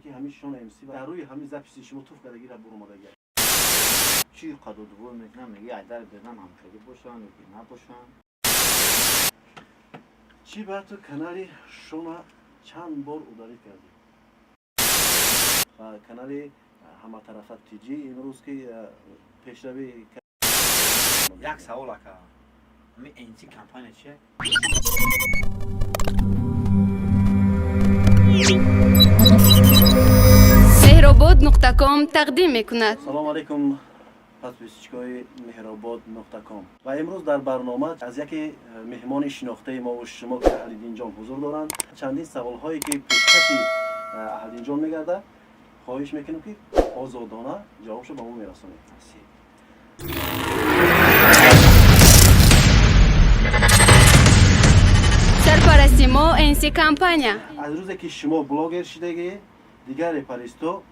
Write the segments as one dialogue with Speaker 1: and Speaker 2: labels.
Speaker 1: Ки ҳамин Шон МС дар рӯи ҳамин записи шумо туф кардагира буромадага.
Speaker 2: Чӣ қадодувор мекунам, меги айдар бердам ҳамхелӣ бошанд ё ки набошанд.
Speaker 1: Чӣ ба ту канали Шона чанд бор удалить кардӣ ва канали ҳаматарафа тиҷӣ имрӯз ки пешравӣ?
Speaker 2: Як савол, ака, ҳамин НС компания чия?
Speaker 3: Меҳробод.ком тақдим мекунад.
Speaker 1: Салому алайкум, подписчикои Меҳробод.ком. Ва имрӯз дар барнома аз яке меҳмони шинохтаи мову шумо, ки Аҳлиддинҷон ҳузур доранд. Чандин саволҳое, ки пешкаши Аҳлиддинҷон мегардад, хоҳиш мекунем, ки озодона ҷавобшо ба мо мерасонед.
Speaker 2: Насиб.
Speaker 3: Сарпарасти мо НС компания.
Speaker 1: Аз рӯзе ки шумо блогер шидагӣ, дигар репаристо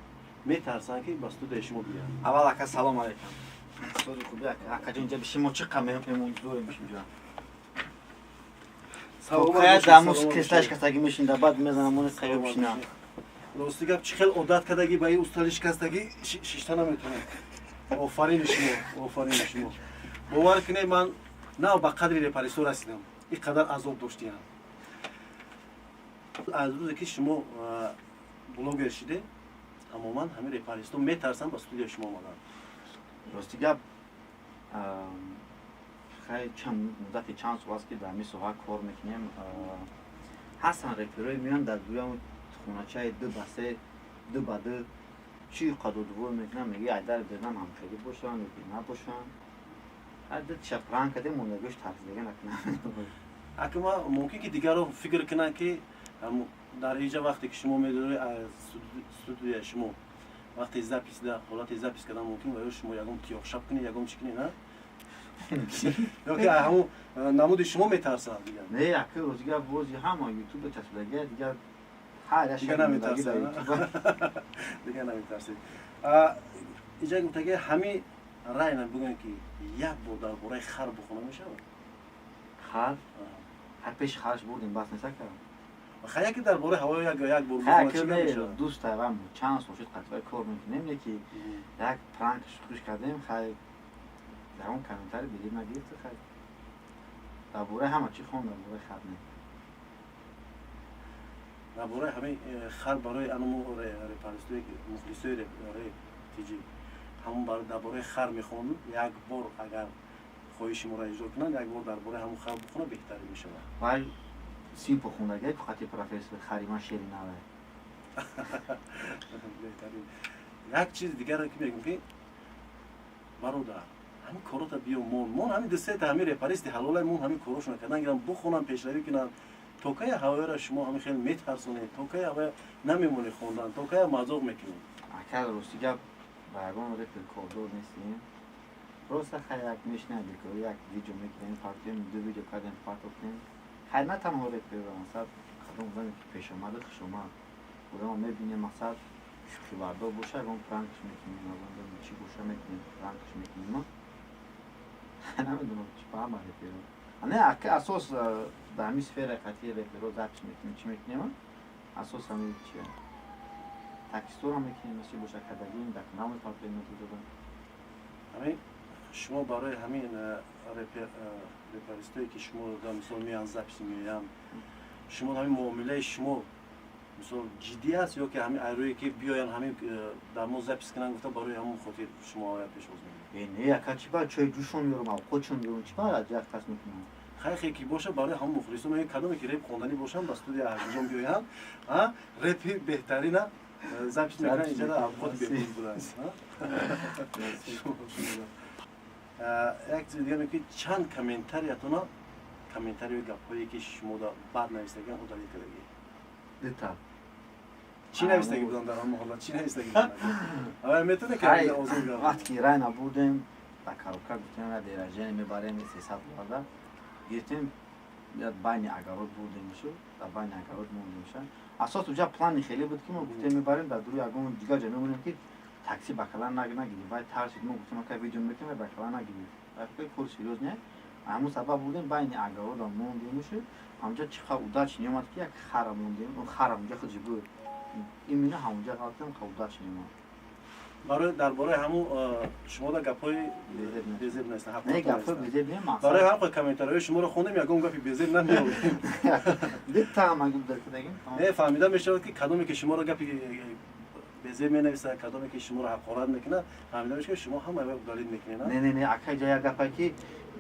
Speaker 1: метарсанд, ки ба студияи шумо биёянд.
Speaker 2: Аввал, ака, салом алайкум. Сози хуби, ака. Акаҷон, инҷа бишин, мо чӣ қа меҳмон дорем инҷа.
Speaker 1: Саломат.
Speaker 2: Дамус креслаш кастагӣ мешинда, баъд мезанам, он қайё бишинам.
Speaker 1: Рости гап, чӣ хел одат кардагӣ ба ин устали шикастагӣ, шишта наметавонем. Офарини шумо, офарини шумо. Бовар кунед, ман нав ба қадри репаристо расидам, ин қадар азоб доштиям. Аз рӯзе ки шумо блогер шиде, тамоман ҳамин репаристо метарсанд ба студияи шумо омадан.
Speaker 2: Рости гап, хай, чанд муддати чанд сол аст, ки дар ҳамин соҳа кор мекунем. Ҳастанд реперое, меоянд дар дуям хоначаи 2 ба 3, 2 ба 2, чӣ қадодувор мекунам, меги айдар бердам ҳамхелӣ бошанд ё ки набошанд. Ҳар ду тиша пранк кардем, мондагӯш тарсидага накунам.
Speaker 1: Акма мумкин ки дигарро фикр кунанд, ки дар инҷа вақте ки шумо медоред студияи шумо, вақте запись да ҳолати запись кардан, мумкин ва ё шумо ягон тиёқшаб кунед, ягон чӣ кунед, на ё ки ҳамун намуди шумо метарсанд дигар?
Speaker 2: Не, ака, рости гап, бози ҳама ютуба часпидага, дигар ҳар як
Speaker 1: Дигар наметарсад, дигар наметарсед. Иҷа гуфтаги, ҳамин райна бигӯем, ки як бор дар бораи хар бухона мешавад?
Speaker 2: Хар? Ҳар пеши харш бурдем, бас нест, ака.
Speaker 1: Хай, яке дар бораи ҳавои як бор.
Speaker 2: Дӯст тавам, чанд сол шуд қатъи кор мекунем, яки як пранк шӯхиш кардем. Хай, ягон комментарий бидир нагирифт. Хай, дар бораи ҳама чӣ хон, дар бораи хар не.
Speaker 1: Дар бораи ҳамин хар барои ануму репаристои, мухлисои тиҷи, ҳамун дар бораи хар мехонанд. Як бор агар хоҳиши моро иҷро кунанд, як бор дар бораи ҳамун хар бихонад, беҳтарин мешавад.
Speaker 2: Вай симпо хондагай, фақати профессор хари ман шери навай.
Speaker 1: Беҳтарин. Як чизи дигаре ки мегӯм, ки бародар, ҳамин корота биё, мон мон, ҳамин дусета ҳамин репаристи ҳалолай мон, ҳамин корошона кардан гирам, бухонам, пешравӣ кунанд. То кая ҳавояро шумо ҳамин хел метарсонед? То кая ҳавоя намемонед хондан? То кая мазоқ мекунед?
Speaker 2: Ака, рости гап, ба ягон репер кордор нестем. Просто хай, як мешинем бекорӣ, як видео мекунем, партоем. Ду видео кардем, партофтем. Хай, на танҳо репер, мақсад, кадом одаме ки пешомаду хушомад, одамо мебинем, мақсад, шӯхибардор боша, ягон пранкш мекунем, ягон чӣ боша мекунем, пранкш мекунем. Намедонам, чӣ ба ҳама реперо не, ака, асос дар ҳамин сфера қатъи реперо запись мекунем, чӣ мекунем, асос ҳамин чия таксисторам мекунем, чӣ боша кардагим, дар канал мепартоем.
Speaker 1: Ҳамин шумо барои ҳамин реперистое, ки шумо мисол меянд, запись меоянд, шумо ҳамин муомилаи шумо мисол ҷиддӣ аст ё ки ҳамин айрӯе ки биёянд, ҳамин дар мо запись кунанд гуфта, барои ҳамон хотир шумо оя пешвоз мекунед?
Speaker 2: Не, ака, чӣ ба чой ҷӯшон меёрам, авқотшон меёрам, чӣ ба як кас мекунам?
Speaker 1: Хайхе ки боша, барои ҳамон мухлисон мегӯяд, кадоме ки реп хонданӣ бошанд, ба студия Аҳмадҷон биёянд, репи беҳтарина запись мекунанд, инҷа авқоти бепул буданд. Як чизи дига мегӯяд, чанд комментариятона, комментариёи гапҳое ки шумо бад навистагиан, удалить кардагӣ?
Speaker 2: Дута.
Speaker 1: Чӣ навистагӣ буданд дар ҳамон ҳолат? Чӣ навистагӣ буданд? Метавонед ки озод гап?
Speaker 2: Вақте ки рай набурдем, ба коробка гуфтем, день рождения мебарем, 300 долларда гирифтем, байни огород бурдемшу, дар байни огород мондемша. Асос уҷа плани хеле буд, ки мо гуфтем, мебарем, дар дури ягон дигар ҷо мемонем, ки такси ба кала нагирем. Вай тарсид. Мо гуфтем, ака, видео мекунем, ба кала нагирем, кор серьёз не. Ҳамун сабаб бурдем, байни огородам мондемушу. Ҳамҷа чӣ қадр удачно омад, ки як хара мондем. Он хара унҷа худи буд. Именно ҳамунҷа ғалтам қабулдаш нема.
Speaker 1: Барои дар бораи ҳамун шумо да гапҳои безеб нестанд.
Speaker 2: Не, гапҳои безеб не, мақсад.
Speaker 1: Барои ҳар қой комментариҳои шуморо хондем, ягон гапи безеб намеёбем.
Speaker 2: Дитта ҳам агар даркардагим.
Speaker 1: Не, фаҳмида мешавад, ки кадоме ки шуморо гапи безеб менависад, кадоме ки шуморо ҳақорат мекунад, фаҳмида мешавад, ки шумо ҳама удалить мекунед.
Speaker 2: Не, не, не, ака, ҷа як гапа ки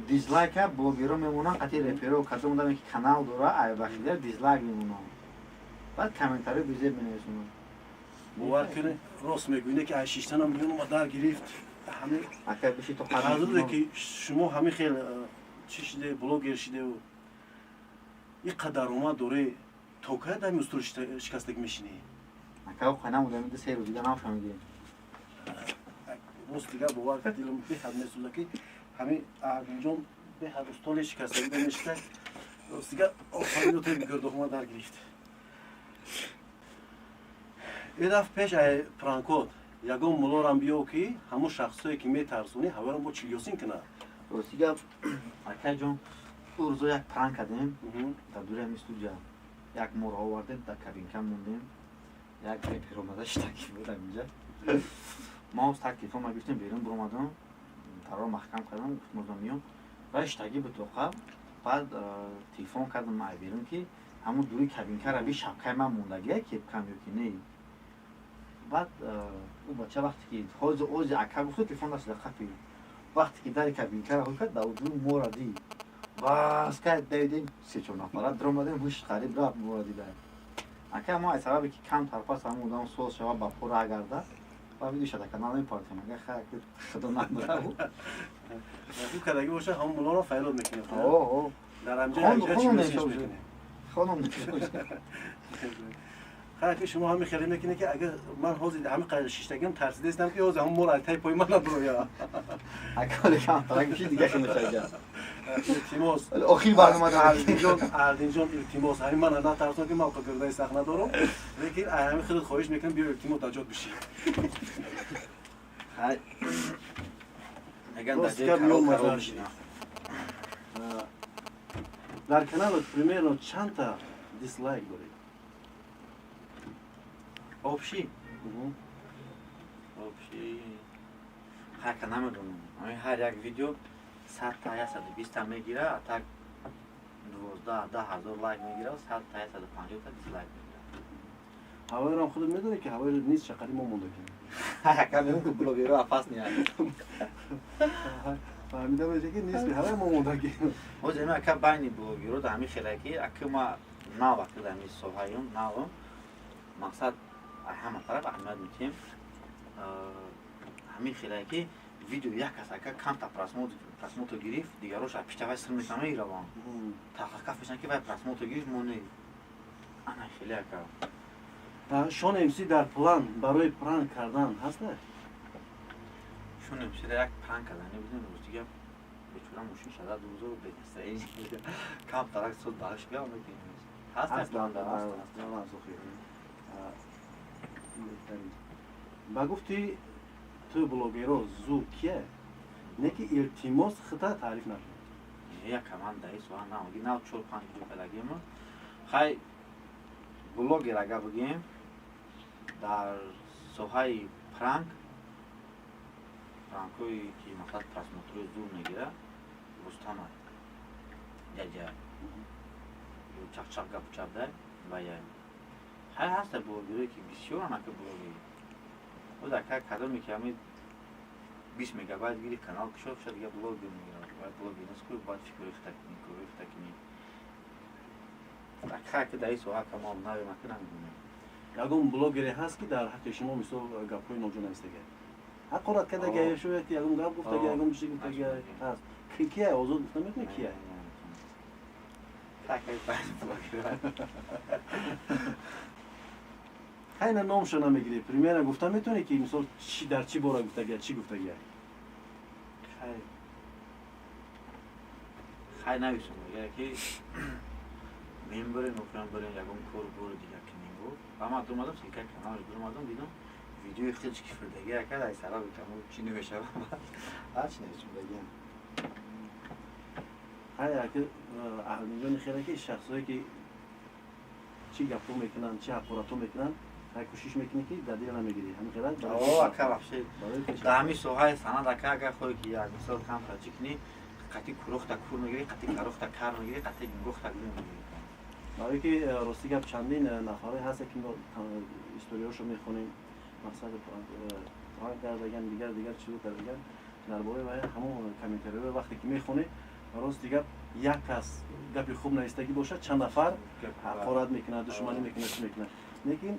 Speaker 2: дизлайка блогеро мемонанд, қати реперо, кадом одаме ки канал дора, айбахида дизлайк мемонанд. Баъд комментариҳои безеб менависонанд.
Speaker 1: Бовар кунед, рост мегӯед, ки ай шиштанам миёнума дар гирифт. Ҳами
Speaker 2: ака, биши то
Speaker 1: аз ки шумо ҳами хел чӣ шиде, блогер шидеву ин қадар омад дорӣ, то кай дар устул шикастагӣ мешинӣ?
Speaker 2: Ака, оқай намудам, ду се рӯз дига нафаҳмидем.
Speaker 1: Рост дига, бовар кунед, дилам беҳад месӯзад, ки ҳамин Арвинҷон беҳад устоли шикастагӣ мешиста. Рост дига, офарин, гирдохума дар гирифт. Ин даф пеш ай пранкот ягон мулорам биё, ки ҳамун шахсое ки метарсонӣ, ҳаварам бо чилёсин кунад.
Speaker 2: Рости гап, акаҷон, ӯ рӯзо як пранк кардем дар дури ҳами студия. Як мор овардем, дар кабинка мондем. Як репер омада штаки буд ҳаминҷа. Ма так телефон ма гирифтем, берун буромадам, дарро маҳкам кардам, гуфтам, озам миём. Ва штаги буд тоқа. Баъд телефон кардам ай берун, ки ҳамун дури кабинкара би шапкаи ман мондагия, кепкам ё ки не. Баъд ӯ бача вақте ки ҳозир ози ака гуфту, телефон дастида қапи, вақте ки дари кабинкара ҳой кард, дар дури мора дид, бас кай давидем, се-чор нафара даромадем, ҳуш қариб рафт, мора дида. Ака, мо аз сабабе ки кам тарпас ҳамун одам соз шава, ба пора гарда ва видео шада канал мепартем. Ага, хай, худо надора.
Speaker 1: Ӯ кардагӣ боша, ҳамун мулоро файрод мекунем. Дар ҳамҷа
Speaker 2: хонум.
Speaker 1: Хай, ки шумо ҳамин хеле мекунед, ки агар ман ҳозир ҳамин қадр шиштагиам, тарсидастам, ки ҳозир ҳамун мор аз таи пои ман набуроя.
Speaker 2: Ака, камтарак биши, дига хел мешава.
Speaker 1: Илтимос.
Speaker 2: Охир барнома.
Speaker 1: Ардинҷон, Ардинҷон, илтимос, ҳамин мана натарсон, ки ман гирдаи сахт надорам, лекин ҳамин худат хоҳиш мекунам, биё, илтимос, дар ҷод биши.
Speaker 2: Хай,
Speaker 1: Рост гап, меомад. Дар каналот примерно чандта дизлайк доред?
Speaker 2: Общий? Общий ҳарка намедонам. Ҳар як видео 100-та, 120-та мегира, а так 12-10 ҳазор лайк мегира, 100-та, 150-та дизлайк мегира.
Speaker 1: Ҳавоиро худат медонӣ, ки ҳавои низ чақари мо мондагӣ.
Speaker 2: Ака, мегӯм, ки блогеро опасный.
Speaker 1: Фаҳмида меша, ки нисфи ҳавои мо мондагӣ.
Speaker 2: Ҳозир ака, байни блогеро дар ҳамин хеле ки ака, ма нав ака дар ҳамин соҳаём навам, мақсад ҳама тараф аҳамият медиҳем. Ҳамин хеле ки видео як кас, ака, камта просмотр гирифт, дигарош пишта вай сир мекунам, мегиравам, тахакаф мешан, ки вай просмотр гирифт, мо не. Ана хеле, ака.
Speaker 1: Шон МС дар план барои пранк кардан ҳаста?
Speaker 2: Шон МС дар як пранк кардани будем. Рӯз дига бечора мошин шада дузо бенастроение, камтарак суд бахш биям, ҳаст план.
Speaker 1: Ҳаст. Ба гуфти ту, блогеро зур кие? Не ки, илтимос, хита таъриф накун.
Speaker 2: Як команда соҳа наоги нав чор панҷ видео кардагима. Хай, блогер ага бигем, дар соҳаи пранк, пранкҳое ки мақсад просмотрҳои зур мегира, Рустама ҷаҷа чақчақ гапу чапдай ва я. Хай, ҳаста блогерое ки бисёран, ака. Блогер оз, ака, кадоме ки ҳами 20 мегабайт гирифт, канал кушод шуд, дига блогер мегирад. Бояд блогер нест ку, бояд фикрҳои хита кунӣ, корҳои хита кунӣ. Ака, ки дар ин соҳа камол навем, ака, намедонем.
Speaker 1: Ягон блогере ҳаст, ки дар ҳаққи шумо, мисол, гапҳои ноҷо навистага, ҳақорат кардага, шояд ягон гап гуфтага, ягон чизе гуфтага ҳаст? Кия, озод гуфта метавонӣ, кия?
Speaker 2: Так, блогер.
Speaker 1: Хайна, номшо намегирӣ, примерно гуфта метавонӣ, ки мисол чи дар чӣ бора гуфтага, чӣ гуфтага?
Speaker 2: Хай, хай, нависум, ки мебарем, окунам, барем, ягон кор бори дига кунем. Ва ман дуромадам, ссылкаи каналаш дуромадам, дидам, видеои хеле ки фирдаги, ака, дар сабаби камо чӣ намешава, ҳарчи нависумдагиам.
Speaker 1: Хай, ака, аҳлинҷони хеле ки шахсое ки чӣ гапҳо мекунанд, чӣ ҳақоратҳо мекунанд. Хай, кӯшиш мекунӣ, ки дар дил намегирӣ, ҳамин хелат.
Speaker 2: О, ака, вообще дар ҳамин соҳаи санъат, ака, агар хоҳӣ, ки як мисол камтар чӣ кунӣ, қати курухта кур мегирӣ, қати карухта кар мегирӣ, қати гунгухта гун мегирӣ.
Speaker 1: Барое ки рости гап, чандин нафарое ҳаста, ки мо историяҳошо мехонем, мақсад пранк кардаган, дигар дигар чизо кардаган, дар бораи вай ҳамон комментариҳо вақте ки мехонӣ, рости гап, як кас гапи хуб навистагӣ бошад, чанд нафар ҳақорат мекунад, душманӣ мекунад, чӣ мекунад. Лекин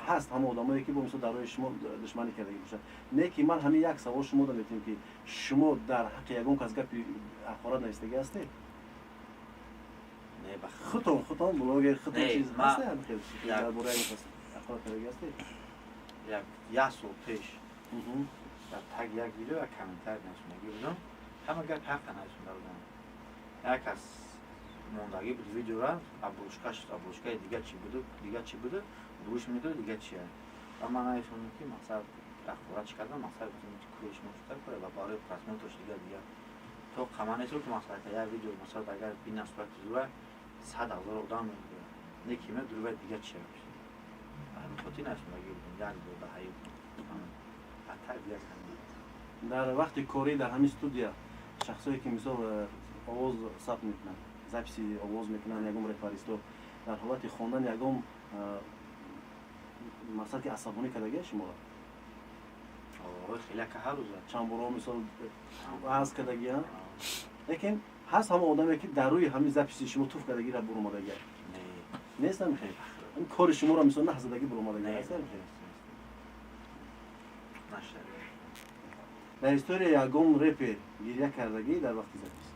Speaker 1: ҳаст ҳама одамое, ки бо мисол дар роҳи шумо душманӣ кардагӣ бошад. Лекин ман ҳамин як савол шумо метиҳем, ки шумо дар ҳаққи ягон кас гапи ҳақорат навистагӣ ҳастед? Худтон блогер, худтон чиз ҳаст, дар бораи ягон кас ҳақорат кардагӣ ҳастед?
Speaker 2: Як сол пеш дар таги як видео як комментар нависондагӣ будам, ҳама гап ҳаққа нависонда будам. Як кас мондагӣ буд видеора, обложкаш обложкаи дигар чӣ буду, дигар чӣ буду, гӯш медод, дигар чия. Ва ман нависондам, ки мақсад ҳақорат чӣ кардам, мақсад кӯри шумо шуда кора ва барои просмотрш, дигар дигар. То қама несо, ки мақсад як видео, масалан, агар бинам сурати зура 100 000 одам мебинад, не ки меяд дурва, дигар чия. Ҳамин хотир нависондагӣ будам як бор дар ҳаёт.
Speaker 1: Дар вақти корӣ дар ҳамин студия шахсое, ки мисол овоз сабт мекунанд, записи овоз мекунанд, ягон реперисто дар ҳолати хондан ягон мақсад ки асабонӣ кардагия шуморо? Чанд боро мисол ҳаз кардагия, лекин ҳаст ҳамон одаме, ки дар рӯи ҳамин записи шумо туф кардагира буромадагия? Нест ҳамин хел? Кори шуморо мисол наҳзадагӣ буромадагия ҳаст ҳамин хел? Дар история ягон репер гиря кардагӣ дар вақти запис?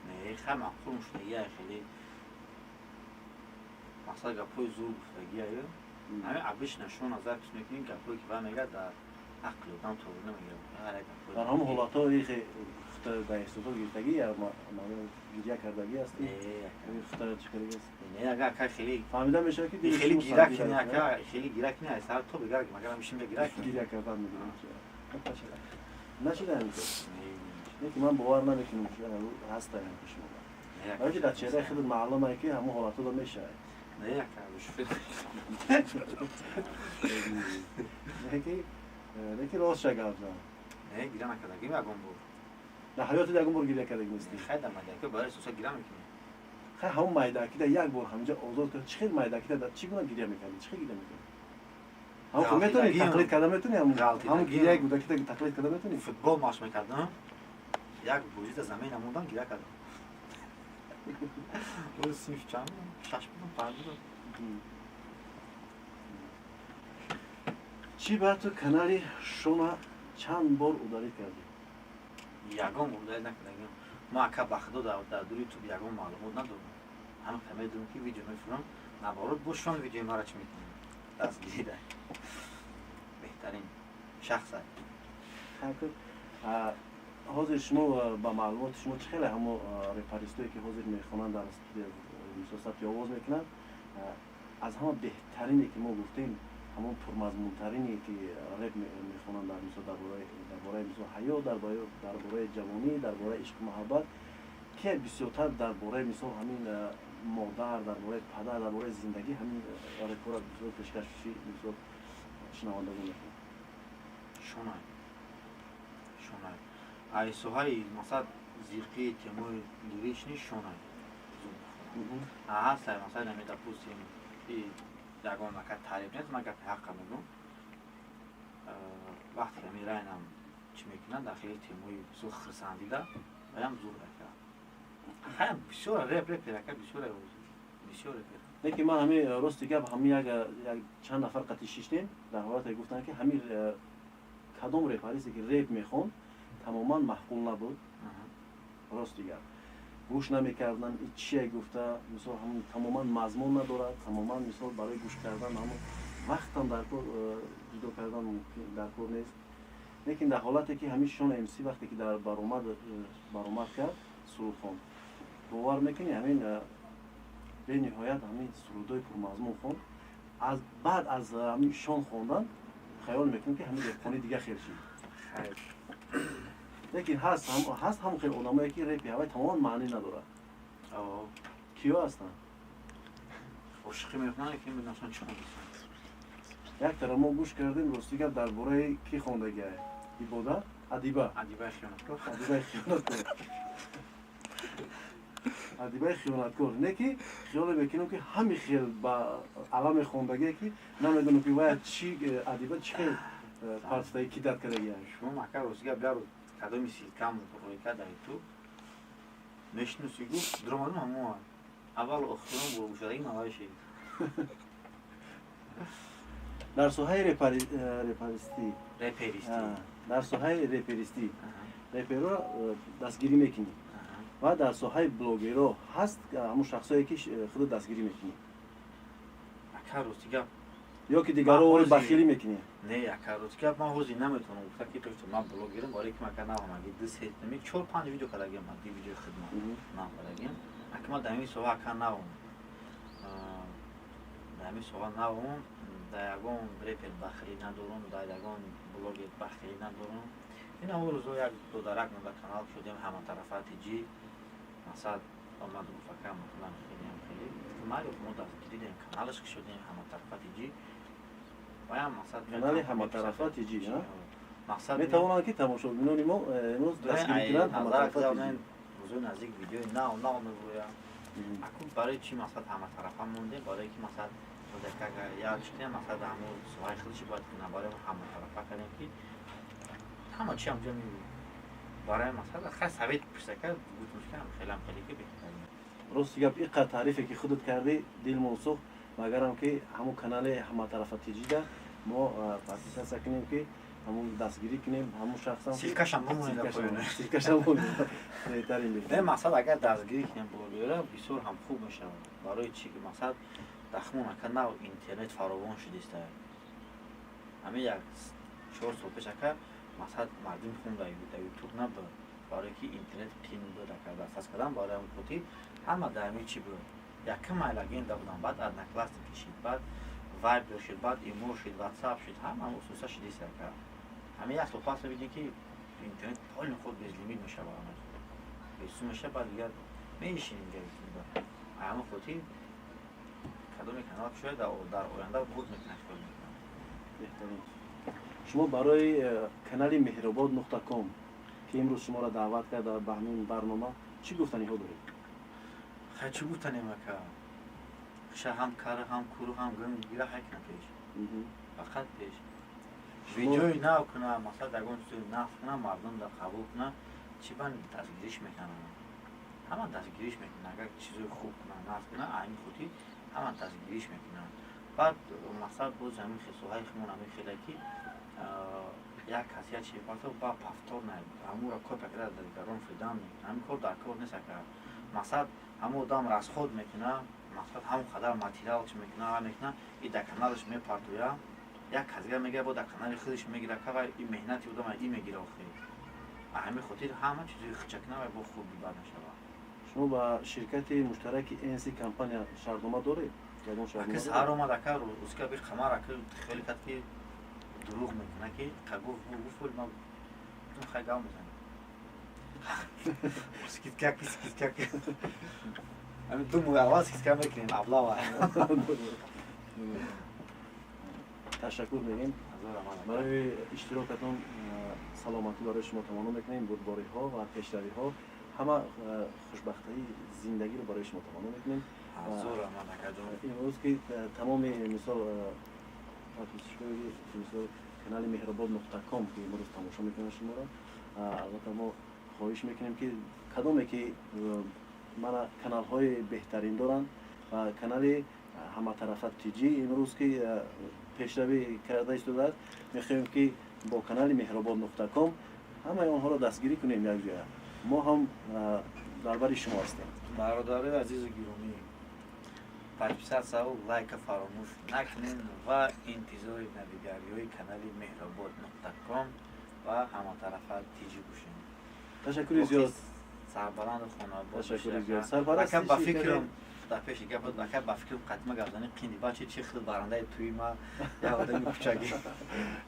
Speaker 2: Не, хай, маъқул мушудагия, хеле мақсад гапҳои зур гуфтагия. Ҳамин обычно шумо запис мекунӣ, гапҳое ки ба мегӯяд, дар ақли одам тоғри намегирад.
Speaker 1: Дар ҳамон ҳолатҳо дар эҳсосот гирифтагӣ, гиря кардагӣ ҳастӣ? Чӣ кардагӣ аст?
Speaker 2: Не, агар ака хеле
Speaker 1: фаҳмида мешавад, ки
Speaker 2: хеле гира кунӣ, ака, хеле гира кунӣ, ай сар то бигар, магар мишин гира кунӣ.
Speaker 1: Гиря кардан мегирам, нашида ҳамин? Лекин ман бовар намекунам, ҳаста шумо, барои ки дар чеҳраи худат маълумае, ки ҳамон ҳолатҳо мешавад.
Speaker 2: Не, ака.
Speaker 1: Лекин рост ша гап зан.
Speaker 2: Не, гира накардагим ягон бор.
Speaker 1: Дар ҳаётат ягон бор гиря кардагӣ нестӣ?
Speaker 2: Хай, дар майдаки барои эҳсосот гира мекунӣ.
Speaker 1: Хай, ҳамон майдакида як бор ҳаминҷа озод кард, чӣ хел майдакида чӣ гуна гиря мекардӣ, чӣ хел гиря мекардӣ? Ҳамон метавонӣ тақлид карда, метавонӣ ҳамон гиряи кӯдакида тақлид карда метавонӣ?
Speaker 2: Футбол машқ мекардам, як бозида замин намондам, гиря кардам. Синф чанд, шаш будам, панҷ будам.
Speaker 1: Чӣ ба ту канали Шона чанд бор удалить кардӣ?
Speaker 2: Ягон удалить накардагим мо, ака, ба худо, дар дури ютуб ягон маълумот надорам. Ҳамин ка медонам, ки видео мефурам, наоборот, бо шон видеои мара чӣ мекунам, дастгирида беҳтарин шахса.
Speaker 1: Ҳозир шумо, ба маълумоти шумо, чӣ хеле ҳамо реперистое, ки ҳозир мехонанд, дар студия мисол сабти овоз мекунанд, аз ҳама беҳтарине, ки мо гуфтем, ҳамон пурмазмунтарине, ки реп мехонанд, дар мисол дар бораи мисол ҳаёт, дар бораи ҷавонӣ, дар бораи ишқу муҳаббат, ки бисёртар дар бораи мисол ҳамин модар, дар бораи падар, дар бораи зиндагӣ, ҳамин репора бисёр пешкаши мисол шунавандагон мекунанд?
Speaker 2: Шонай, шонай. Ай соҳаи масалан зиқи темои лиричный шонай ҳастай. Масалан, ами, допустим, ягон ака таъриф нест, ман гапи ҳаққа мегӯм. Вақте ами райнам чӣ мекунад, дар хеле темои бисёр хирсандида ваям зур ака. Хаям бисёр репер ака, бисёр, бисёр репер.
Speaker 1: Лекин ман ҳамин рости гап, ҳамин як чанд нафар қатӣ шиштем, дар ҳолате гуфтанд, ки ҳамин кадом реперисте, ки реп мехонд, тамоман маъқул набуд. Рости гап, гӯш намекардан, чие гуфта, мисол, ҳамн тамоман мазмун надорад, тамоман мисол барои гӯш кардан ҳамн вақтам дар кор ҷудо кардан дар кор нест. Лекин дар ҳолате, ки ҳамин Шон МС вақте ки дар баромад кард, суруд хонд, бовар мекунӣ, ҳамин бениҳоят ҳамин сурудҳои пурмазмун хонд. Аз баъд аз ҳамин Шон хондан хаёл мекунем, ки ҳамин репхонӣ дига хел шид. Лекин ҳаст ҳамон хел одамое, ки репи ҳавай тамоман маънӣ надорад. Киё ҳастанд?
Speaker 2: Ошиқӣ мекунанд, лекин медонастан чӣ хондастан.
Speaker 1: Як тараф мо гӯш кардем, рости гап, дар бораи кӣ хондагиа? Ибода? Адиба.
Speaker 2: Адибаи хиёнаткор.
Speaker 1: Адибаи хиёнаткор. Адибаи хиёнаткор. Не ки хиёле мекунем, ки ҳами хел ба аламе хондагие, ки намедонам, ки вая чи адиба чӣ хел партаи ки дад кардагиа.
Speaker 2: Шумо мака, рости гап, як рӯз кадоми ссылка м рӯй кард дар Ютуб, мешиноси, гуфт, дуромадум, ҳамон аввал охирон бо гӯшадаги мавай шид.
Speaker 1: Дар соҳаи реперистӣ
Speaker 2: Реперистӣ.
Speaker 1: Дар соҳаи реперистӣ реперо дастгирӣ мекунӣ ва дар соҳаи блогеро ҳаст ҳамун шахсое, ки худо дастгирӣ мекунӣ?
Speaker 2: Ака, рости гап,
Speaker 1: ё ки дигаро ори бахилӣ мекунӣ?
Speaker 2: Не, ака, рости гап, ман ҳозир наметавонам гуфта, ки то ман блогерам, барое ки мака наомаги ду се чор панҷ видео кардагиам, ман ди видеои хидмат нав кардагиам. Ака, ман дар ҳамин соҳа, ака, навом, дар ҳамин соҳа навом. Дар ягон репер бахилӣ надорам, дар ягон блогер бахилӣ надорам. Ин ҳамон рӯзо як додарак мо дар канал шудем, ҳаматарафа тиҷи, масалан, омад, гуфт: «Ака, масалан, хелеам хеле майли, мо дастгирӣ дорем». Каналаш ки шудем, ҳаматарафа тиҷи, ваям мақсад.
Speaker 1: Канали ҳаматарафа тиҷи.
Speaker 2: Мақсад.
Speaker 1: Метавонанд, ки тамошобинони мо имрӯз дастгирӣ кунанд ҳаматарафа.
Speaker 2: Рӯзои наздик видеои нав нав мебурӯям. Аку, барои чӣ мақсад ҳаматарафа мондем? Барое ки мақсад як чиз, мақсад ҳамун соҳаи худаши бояд кунам. Барои ҳаматарафа кардем, ки ҳама чи ҳамҷо барои мақсад хай совет пурсака гуфтем, ки хелам хеле ки беҳтарин.
Speaker 1: Рости гап, иққар таърифе, ки худат кардӣ, дилмон сӯхт. Магарам ки ҳамун канали ҳаматарафа тиҷида мо подписаться кунем, ки ҳамун дастгирӣ кунем ҳамун шахсам.
Speaker 2: Ссылка шам бимонед.
Speaker 1: Ссылка шам беҳтарин.
Speaker 2: Не, мақсад, агар дастгирӣ кунем блогера, бисёр ҳам хуб мешавад. Барои чӣ ки мақсад дахмон, ака, нав интернет фаровон шудиста. Ҳамин як 4 сол пеш, ака, мақсад, мардум хунда дар Ютуб набуд, барое ки интернет қин буд, ака, дастрас кардан. Барои ҳамин хотир ҳама дар ҳамин чӣ буд, якум легенда будам, баъд Одноклассники шид, баъд Вайбер шид, баъд Имо шид, Ватсап шид, ҳама усуса шидист, ака. Ҳамин як сол пас мебинем, ки интернет полный худ безлимит мешавад, бесум мешавад, баъд дигар менишинем. Ҳамин хотир кадоме канал шояд дар оянда буд мекунад, кор мекунад.
Speaker 1: Беҳтарин. Шумо барои канали меҳробод.ком, ки имрӯз шуморо даъват карда ба ҳамин барнома, чӣ гуфтаниҳо доред?
Speaker 2: Хай, чӣ гуфтанем, ака? Ша ҳам кара, ҳам куру, ҳам гӯм гира, ҳай кна пеш, фақат пеш. Видеои нав куна, масалан, ягон чизи нав куна, мардум да қабул куна, чӣ бан дастгириш мекунанд, ҳама дастгириш мекунанд. Агар чизои хуб куна, нав куна, ҳамин хотир ҳама дастгириш мекунанд. Баъд мақсад, боз ҳамин соҳаи химон ҳамин хеле, ки як кас як чи партов, ба повтор на ҳамура копия карда дар дигарон фидан мекунад. Ҳамин кор дар кор нест, ака. Мақсад, ҳамон одам расход мекуна, мақсад, ҳамон қадар материал чи мекуна, мекуна и дар каналаш мепартоя, як кас дигар мегира, бо дар канали худаш мегира, ка вай и меҳнати одама и мегира охир. Ҳамин хотир ҳама чизои хича куна, вай бо хуб бибар мешавад.
Speaker 1: Шумо ба ширкати муштараки НС компания шартнома доред? Ягон шартнома?
Speaker 2: Ака, саҳар омад, ака, рӯзка би қамар, ака, хеле кард, ки дурӯғ мекуна, ки гуфт, гуфт, ман гуфтам: «Хай, гап мезанем, скидка, скидка». Ҳамин 2 моҳ аввал скидка мекунем, аблава.
Speaker 1: Ташаккур мегӯем барои иштирокатон. Саломатӣ барои шумо таманно мекунем, бурдбориҳо ва пешравиҳо, ҳама хушбахтии зиндагиро барои шумо таманно мекунем. Имрӯз ки тамоми, мисол, подписчик ои, мисол, канали меҳробод.ком, ки имрӯз тамошо мекунанд шуморо, албатта, мо хоҳиш мекунем, ки кадоме ки мана каналҳои беҳтарин доранд ва канали ҳаматарафа тиҷӣ имрӯз ки пешравӣ карда истодааст, мехоҳем, ки бо канали меҳробод.ком ҳамаи онҳоро дастгирӣ кунем якҷоя. Мо ҳам дар бари шумо ҳастем.
Speaker 2: Бародарои азизу гиромӣ, подписаться ву лайка фаромӯш накунед ва интизори навигариҳои канали меҳробод.ком ва ҳаматарафа тиҷӣ бошед.
Speaker 1: Ташаккури зиёд.
Speaker 2: Сарбаланду хонабод.
Speaker 1: Ташаккури зиёд.
Speaker 2: Ака, ба фикрам, дар пеши гап, ака, ба фикрам, қатима гапзани қинди бачи чи хел барандаи туи ма як одами кучагӣ.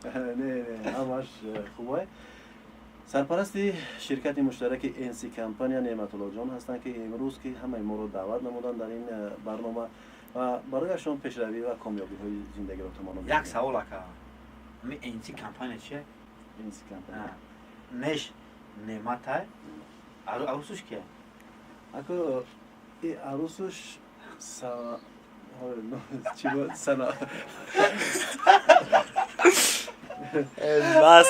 Speaker 1: Не, не, ҳамаш хубай. Сарпарасти ширкати муштараки НС компания Неъматуллоҷон ҳастанд, ки имрӯз ки ҳамаи моро даъват намуданд дар ин барнома. Ва барояшон пешравӣ ва комёбиҳои зиндагиро таманно.
Speaker 2: Як савол, ака, ми НС компания чия?
Speaker 1: НС компания.
Speaker 2: Неш нематай, арусуш кия?
Speaker 1: Ако, и арусуш чӣ буд, сана.
Speaker 4: Бас.